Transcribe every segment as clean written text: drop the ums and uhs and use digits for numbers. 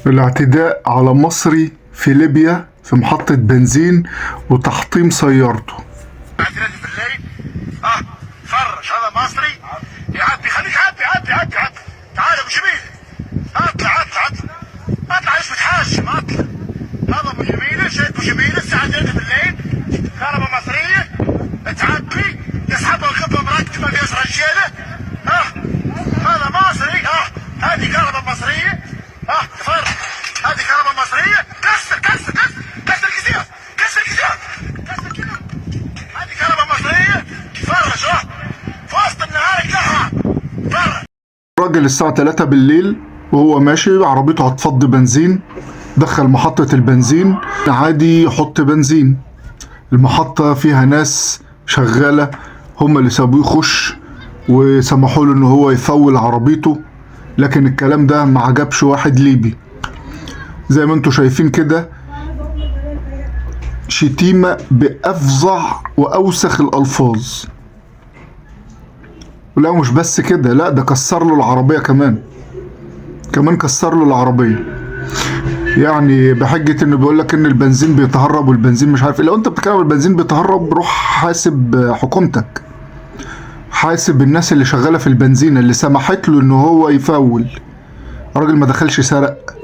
الاعتداء على مصري في ليبيا في محطة بنزين وتحطيم سيارته. في الليل فرش هذا مصري يعبي، خليك عبي عبي عبي عبي. تعال ابو جميل، اطلع اطلع اطلع اطلع، ايش بتحاشم؟ اطلع. هذا ابو جميل، شايف ابو جميل الساعة 3 بالليل، كهرباء مصرية تعبي، تسحبها وكبها مركبة فيها رجالة. هذا مصري. هذه كهرباء مصرية. فرش، هذه كهرباء مصرية. كسر كسر كسر كسر الكثير، كسر الكثير، كسر الكثير. هذه كهرباء مصرية. فرش في وسط النهار كلها فرش. الراجل الساعة 3 بالليل وهو ماشي عربيته هتفضي بنزين، دخل محطة البنزين عادي يحط بنزين. المحطة فيها ناس شغالة، هم اللي سابوه يخش وسمحوا له ان هو يفول عربيته، لكن الكلام ده ما عجبش واحد ليبي. زي ما انتوا شايفين كده، شتيمة بأفظع وأوسخ الألفاظ. لا مش بس كده، لا ده كسر له العربية كمان، كمان كسر له العربية. يعني بحجة انه بيقول لك ان البنزين بيتهرب والبنزين مش عارف ايه. لو انت بتتكلم البنزين بيتهرب، روح حاسب حكومتك، حاسب الناس اللي شغالة في البنزين اللي سمحت له ان هو يفول. الراجل ما دخلش سرق،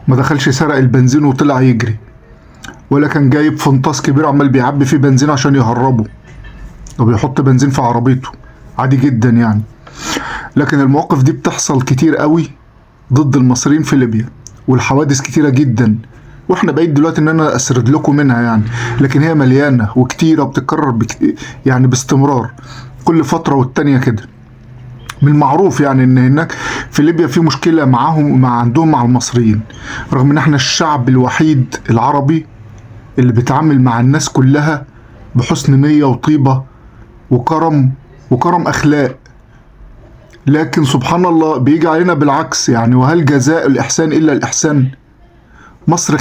ما دخلش سرق البنزين وطلع يجري، ولا كان جايب فنطاس كبير عمال بيعبي فيه بنزين عشان يهربه، وبيحط بنزين في عربيته عادي جدا يعني. لكن المواقف دي بتحصل كتير قوي ضد المصريين في ليبيا، والحوادث كتيرة جدا، واحنا بعيد دلوقتي ان انا اسرد لكم منها يعني، لكن هي مليانة وكتيرة وبتتكرر يعني باستمرار كل فترة والتانية كده. من المعروف يعني ان هناك في ليبيا في مشكلة معاهم، مع عندهم مع المصريين، رغم ان احنا الشعب الوحيد العربي اللي بيتعامل مع الناس كلها بحسن نية وطيبة وكرم وكرم اخلاق، لكن سبحان الله بيجي علينا بالعكس يعني. وهل جزاء الإحسان إلا الإحسان؟ مصر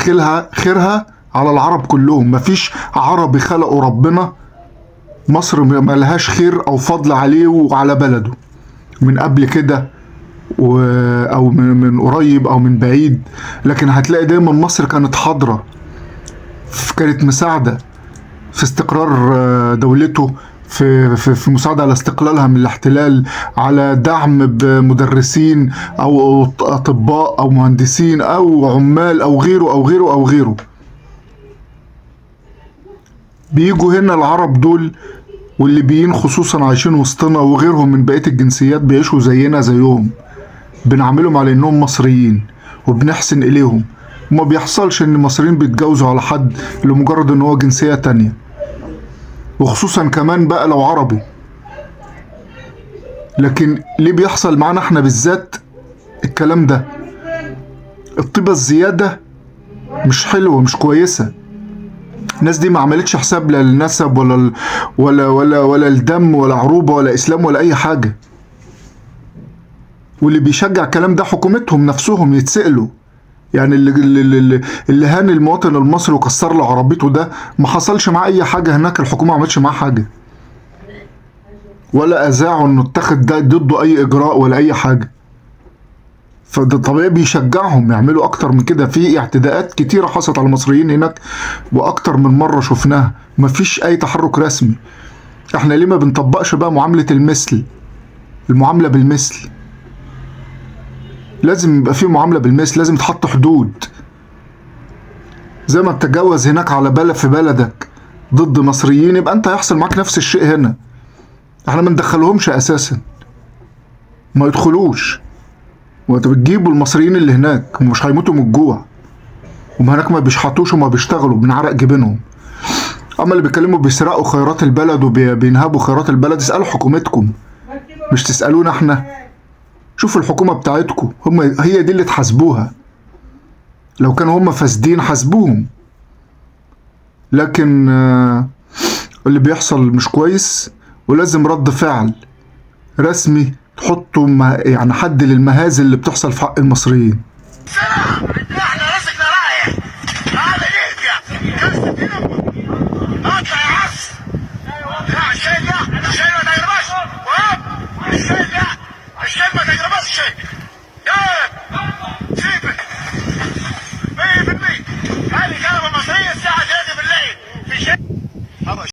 خيرها على العرب كلهم، مفيش عربي خلقه ربنا مصر ما لهاش خير أو فضل عليه وعلى بلده من قبل كده أو من قريب أو من بعيد، لكن هتلاقي دايما مصر كانت حاضرة، كانت مساعدة في استقرار دولته، في في في مساعدة على استقلالها من الاحتلال، على دعم بمدرسين أو أطباء أو مهندسين أو عمال أو غيره أو غيره أو غيره. بيجوا هنا العرب دول والليبيين خصوصا عايشين وسطنا وغيرهم من بقية الجنسيات، بيعيشوا زينا زيهم، بنعاملهم على إنهم مصريين وبنحسن إليهم، وما بيحصلش إن المصريين بيتجوزوا على حد لمجرد إن هو جنسية تانية، وخصوصا كمان بقى لو عربي. لكن ليه بيحصل معانا احنا بالذات الكلام ده؟ الطيبة الزيادة مش حلوة، مش كويسة. الناس دي ما عملتش حساب لا للنسب ولا ولا ولا ولا الدم ولا عروبة ولا إسلام ولا أي حاجة. واللي بيشجع الكلام ده حكومتهم نفسهم يتسألوا. يعني اللي هان المواطن المصري وكسر له عربيته ده ما حصلش معاه اي حاجة هناك، الحكومة ما عملتش معاه حاجة، ولا اذاعوا انه اتخذ ده ضده اي اجراء ولا اي حاجة. فده طبيعي بيشجعهم يعملوا اكتر من كده. في اعتداءات كتيرة حصلت على المصريين هناك واكتر من مرة شفناها، مفيش اي تحرك رسمي. احنا ليه ما بنطبقش بقى معاملة المثل، المعاملة بالمثل؟ لازم يبقى في معاملة بالمثل، لازم تحط حدود. زي ما بتتجوز هناك على بلد في بلدك ضد مصريين، يبقى انت هيحصل معاك نفس الشيء هنا. احنا ما ندخلهمش اساسا، ما يدخلوش. وانت بتجيبوا المصريين اللي هناك مش هيموتوا من الجوع، وما هناك ما بيشحتوش وما بيشتغلوا، بنعرق جبينهم. اما اللي بيتكلموا بيسرقوا خيرات البلد وبينهبوا خيرات البلد، اسألوا حكومتكم مش تسألونا احنا. شوفوا الحكومة بتاعتكم، هم هي دي اللي تحاسبوها. لو كانوا هم فاسدين حاسبوهم، لكن اللي بيحصل مش كويس، ولازم رد فعل رسمي تحطوا يعني حد للمهازل اللي بتحصل في حق المصريين. احنا رزقنا رايح، هذا ليبيا كسر اطلع يا عص. لا الشيء، لا الشيء ما تقربش، الشيء لا الشيء ما تقربش الشيء.